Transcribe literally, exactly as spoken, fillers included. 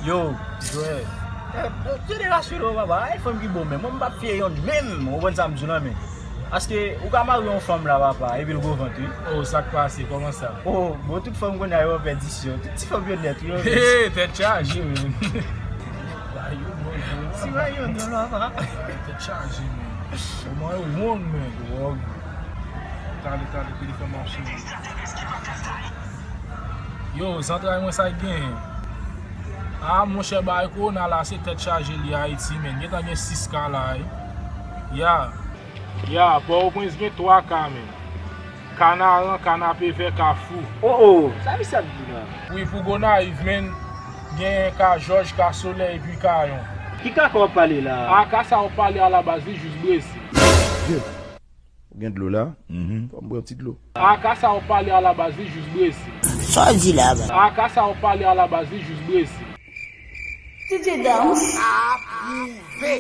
Yo, jwè. Jenerasyon yo, papa, ay fanm ki bon, men mwen m p ap fye yonn menm, ou konprann sa m di w la, men. Paske ou ka mare yon fanm la, papa, epi l gwo vant, wi. Oh, sa k pase, kòman sa? Oh, bon, tout fanm kounye a yo an pèdisyon. Tout ti fanm yo nèt, wi. Hey, tèt chaje, men. Ti va yon dòla, papa. Tèt chaje, men. Kòman yo wonn, men, dwòg. Tande, tande, telefòn m ap sone. Yo, zantray mwen sa k genyen. Ah, monchè, bagay kowona la, se tèt chaje li Ayiti, men. Gentan gen sis ka la, wi. Ya. Ya, Pòtoprens gen twa ka, men. Kanaran, Kanapevè, Kafou. Oh, oh, sa misye ap di la? Wi, pou Gonayiv, men, gen ka Jòj, ka Solèy, epi ka Yon. Ki ka w ap pale la? Ah, ka sa w ap pale a la baz li jis Brezil. Ou gen dlo la? Mhm. Fò m pran ti dlo. Ah, ka sa w ap pale a la baz li jis Brezil. Sa w di la, ba? Ah, ka sa w ap pale a la baz li jis Brezil. Titi Dam. Apwouve.